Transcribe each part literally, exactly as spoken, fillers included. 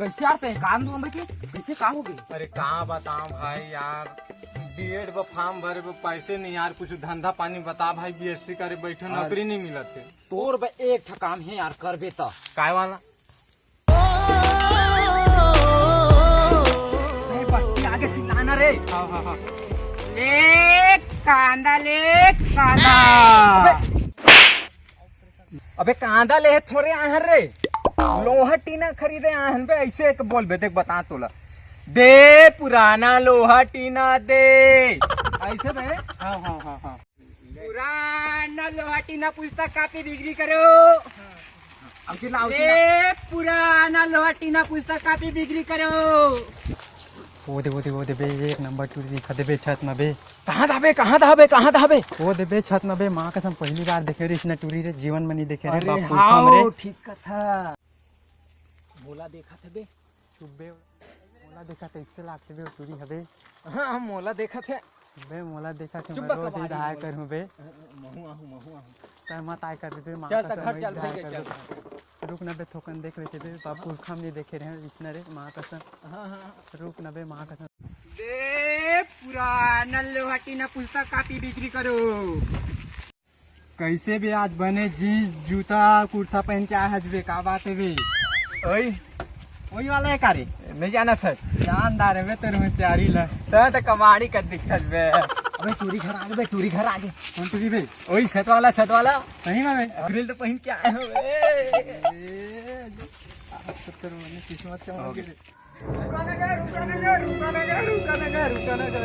कैसे यार, पहचान दो हम के, कैसे का हो गई? अरे का बताओ भाई यार, डीएड बर फॉर्म भरे बर पैसे नहीं यार, कुछ धंधा पानी बता भाई, बीएससी करे बैठे, अरे नौकरी नहीं मिलत है। तोर बे एक ठा काम है यार, करबे त। काय वाला? अरे बस्ती आगे चिल्लाना रे। हाँ, हाँ, हाँ। ले कांदा, ले कांदा। अबे, अबे कांदा ले थोड़े आहन रे, लोहा टीना खरीदे आहन बे, ऐसे एक बोल बे, देख बता तोला, दे पुराना लोहा टीना दे, ऐसे बे। हाँ, हाँ, हाँ, हाँ। पुराना लोहा टीना पुस्तक कापी बिक्री करो। अब चिल्ला, अब चिल्ला। ए, पुराना लोहा टीना पुस्तक कापी बिक्री करो। वो दे, वो दे, वो दे बे, एक नंबर टूरी दिखा दे बे छत में बे। कहाँ था बे, कहाँ था बे, कहाँ था बे? वो दे बे छत में बे, माँ कसम पहली बार देखे रे इसने टूरी रे, जीवन में नहीं देखे रे, अरे बाप हाँ, रे। ठीक कथा। मोला देखा थे बे। चुप बे, मोला देखा थे, इससे लागते बे, टूरी हबे। हाँ, मोला देखा थे। बे मोला देखा थे, चुप मैं बे, रोज कबाड़ी इधर आया बोल। करूँ बे। महू आहूँ, महू आहूँ। तै मत आय कर बे, माँ चल, त कसम घर मैं चल, इधर आया भाई, कर चल। बे। रुक ना बे, थोकन देख लेते बे, बाप पुरखा में नहीं देखे रहे, इसने रे, माँ कसम। हाँ, हाँ, हाँ। रुक ना बे, माँ कसम। दे पुराना लोहा टीना पुस्तक कापी बिक्री करो। कैसे बे आज बने जींस, जूता, कुर्ता पहन के आय हस बे, का बात है बे? ओई, ओई वाला है का रे? नहीं जानत हस? जानदार है बे तोर होशियारी ला। तै तो कमाड़ी का दिखत बे। अबे टूरी घर आगे बे, टूरी घर आगे। कौन टूरी बे? ओई छत वाला, छत वाला। सही में बे? ग्रिल तो पहन के आए हो बे। ए, सत्तर में किस्मत चमक गई। रुका ना गा, रुका ना गा, रुका ना गा, रुका ना गा, रुका ना गा।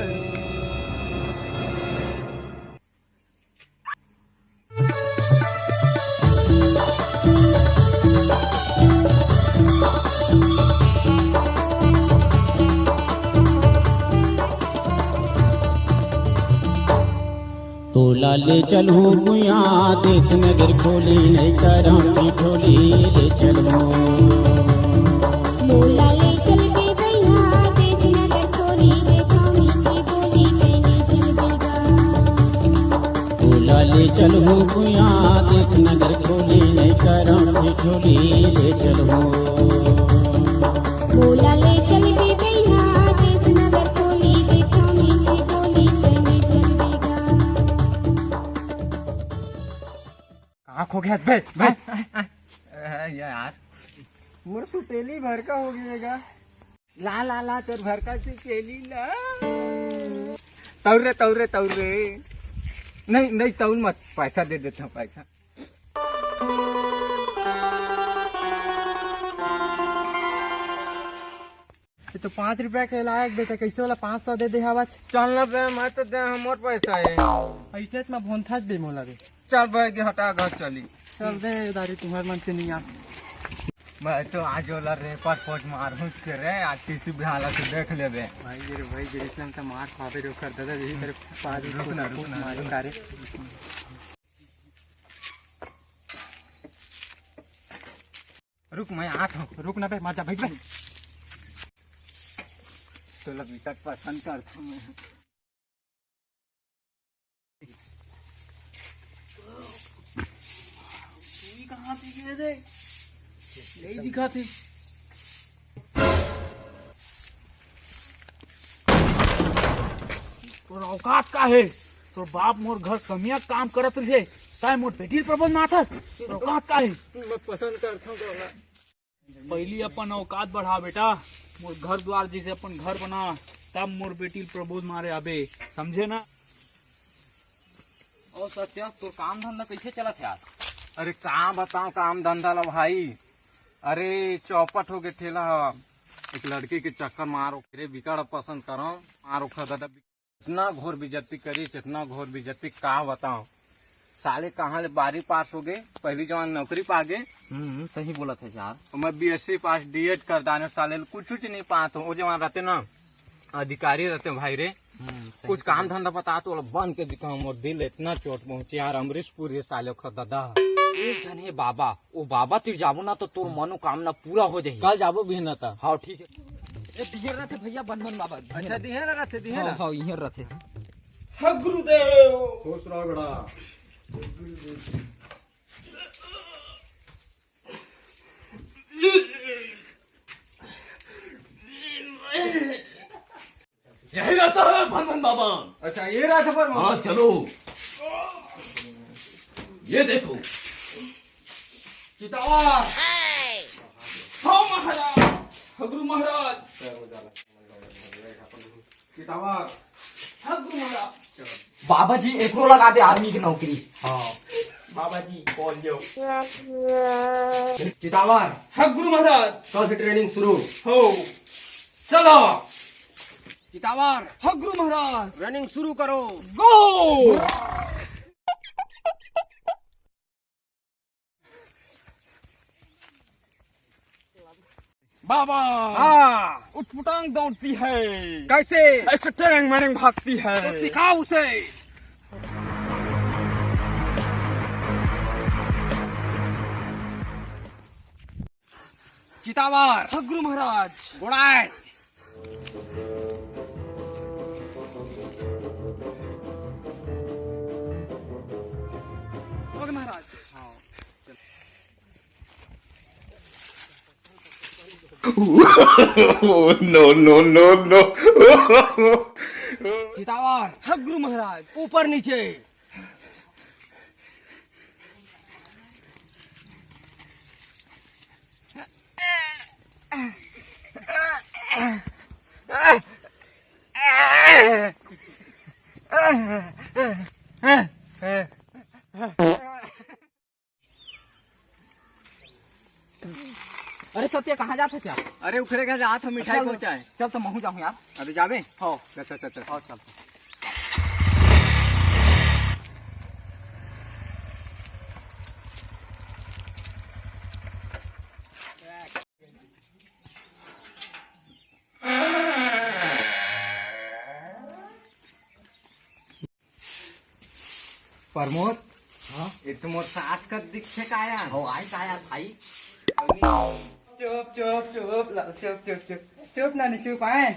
तोला ले चलहूँ गुया देश नगर खोली, नहीं करम की ठोली ले चलहूँ। मोला ले चल के भैया देश नगर खोली, देखो मीठी बोली तेने चल बेगा। तोला ले चलहूँ गुया देश नगर खोली, नहीं करम की ठोली ले चलहूँ। मोला ले चल के भैया देश नगर खोली, देखो मीठी बोली तेने चल बेगा। कहाँ खो गया बे? बे? ए, यार, मोर सुपेली भरका हो गया गा। ला, ला, ला, तोर भरका सुपेली ला। तौल रे, तौल रे, तौल रे। नहीं, नहीं, तौल मत, पैसा दे देता हूँ, पैसा। ये तो पाँच रुपया के लायक बेटा, कैसे वाला पाँच सौ दे दे हवच? चल ना बे, मैं तो दे, हमर पैसा है। ऐसे में भोंथाच बे मोला बे। चल बे, के हटा, घर चली। चल दे, दारी तुम्हार मन से नहीं आ। मैं तो आज वाला रेपर पोज मारूं से रे, आज किसी भी हालत से देख लेबे। भाई रे, भाई रे, इतना तो मार खाबे रे कर दादा, यही तेरे पाँच रुक ना, रुक ना, मारूं रुक ना। का रे। रुक, मैं आत हूँ। रुक ना बे, मजा भाई बे। तोला बिकट पसंद करता हूँ मैं। तू ही कहाँ पे गए थे? नहीं दिखा थे। तोर औकात का है? तोर बाप मोर घर कमिया काम करत रहिसे, ताय मोर बेटी ल प्रपोज मारथस? तोर औकात का है? मैं पसंद करता हूँ तोला। पहिली अपन औकात बढ़ा बेटा, मोर घर द्वार जैसे अपन घर बना, तब मोर बेटी ल प्रपोज मारे आबे, समझे ना? ओ सत्या, तोर काम धंधा कैसे चलत है यार? अरे का बताओ काम धंधा ला भाई, अरे चौपट हो गए ठेला ह। एक लड़की के चक्कर मारो रे, बिकट पसंद करो, मारो खदा इतना घोर बेइज्जती करिस, इतना घोर बेइज्जती का बताओ। साले कहाँ ले बारहवीं पास हो गए, पहली जवान नौकरी पा गए। हम्म, सही बोलत है यार। मैं बीएससी पास, डीएड कर दाने, साले कुछ कुछ नहीं पात हो। वो जवान रहते ना, अधिकारी रहते भाई रे, हम्म, सही कुछ काम बोलत। धंधा बता तो बन के दिखा। मोर दिल इतना चोट पहुँचे यार, अमरीश पुरी साले ओखर दादा। एक झन हे बाबा, वो बाबा तिर जाबो ना तो तोर मनोकामना पूरा हो जाही। कल जाबो बिहना ता। हाँ, ठीक है। ए, दिहे रथे भैया, बन बन बाबा, दिहे अच्छा, रथे। दिहे ना रथे, दिहे हाँ, ना। हाँ, इहे रथे। हाँ, गुरुदेव। खुश रहो बेटा। यही रहता है भन भन बाबा। अच्छा, ये रहा था पर हाँ, चलो। ये देखो। चितावर। हाँ महाराज। हाँ गुरु महाराज। चितावर। हाँ गुरु महाराज। बाबा जी, एकरो लगा दे आर्मी की नौकरी। हाँ। बाबा जी, बोल जाओ। चितावर। हाँ गुरु महाराज। कल से ट्रेनिंग शुरू। हो। चलो। चितावर। हाँ गुरु महाराज। रनिंग शुरू करो। गो। बाबा। हाँ। उटपुटांग दौड़ती है। कैसे? ऐसे टेरेंग मेरेंग भागती है। तो सिखाओ उसे। चितावर। हाँ गुरु महाराज। गोड़ाय। ओके महाराज। हाँ। Oh, no, no, no, no। चितावर। हाँ गुरु महाराज। ऊपर नीचे। अरे सत्या, कहाँ जात हे क्या? अरे उखरे घर जात हम, मिठाई चल, पहुँचाए। चल तो महू जाऊँ यार। अरे जाबे? हो। चल, चल, चल, चल। हो, चल। प्रमोद, हाँ? ये तो मोर सास का दिखथे का यार? हो, आय का यार भाई? चुप, चुप, चुप, ला, चुप, चुप, चुप। चुप नानी, चुप आय।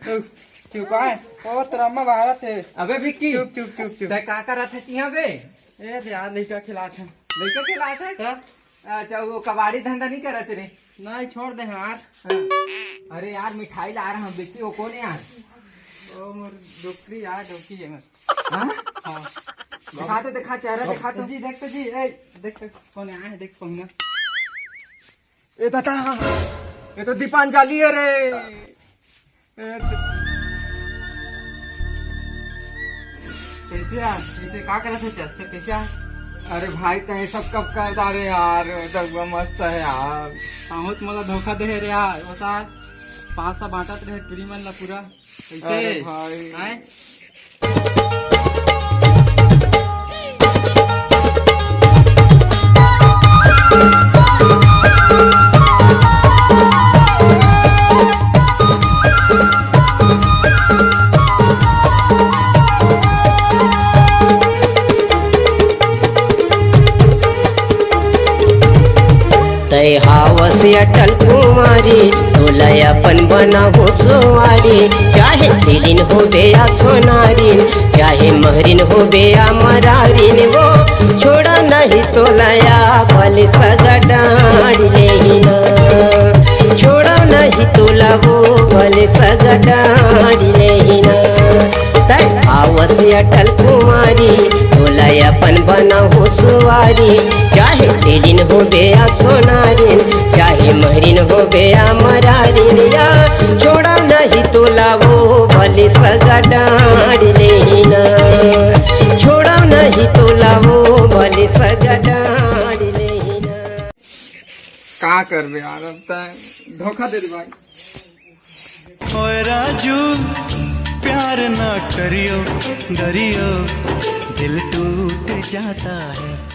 चुप, चुप आय। ओ, तेरा अम्मा बाहर थे। अबे विक्की। चुप, चुप, चुप, चुप। तै का करत हे चिहा बे? ए, दे यार, लइका खिलात हे। लइका खिलात हे? हाँ। अच्छा, वो कबाड़ी धंधा नहीं करत रे? नहीं, छोड़ दे यार। हाँ। अरे यार, मिठाई ला रहा हूँ, विक्की, वो कौन है यार? ओ, मोर डोकरी यार, डोकरी है मोर। हाँ? हाँ। दिखा तो, दिखा, चेहरा दिखा तो। जी, देख तो जी, ए, देख तो, कौन आए हैं, देख पहुना। ए दादा, ये तो दीपांजलि है रे। ए, तो कैसे यार, कैसे का करत है चर्चा, कैसे यार? अरे भाई, तैं सब कब कर डारे यार, दउआ मस्त है यार। साहूत मोला धोखा दे हे रे यार, वो सार पाँच सौ बांटत रहे टूरी मन ला पूरा। कैसे? अरे भाई। हैं? तै हावस अटल कुमारी, तोला अपन बनाहूँ सुवारी। चाहे तेलिन होबे या सोनारिन, चाहे महरिन होबे या मरारिन, वो छोड़ा नहीं तोला या भले सगा डांड़ लेहिना। छोड़ा नहीं तोला वो भले सगा डांड़ लेहिना। तै आवस अटल कुमारी, तोला अपन बनाहूँ सुवारी। चाहे तेलिन होबे या सोनारिन, चाहे महरिन होबे या मरारिन, या छोड़ा नहीं तोला वो भले सगा डांड़ लेहिना। छोड़ा नहीं तोला वो भले सगा डांड़ लेहिना। का करबे यार, अब तैं धोखा दे दे भाई। ओए राजू, प्यार ना करियो, डरियो, दिल टूट जाता है।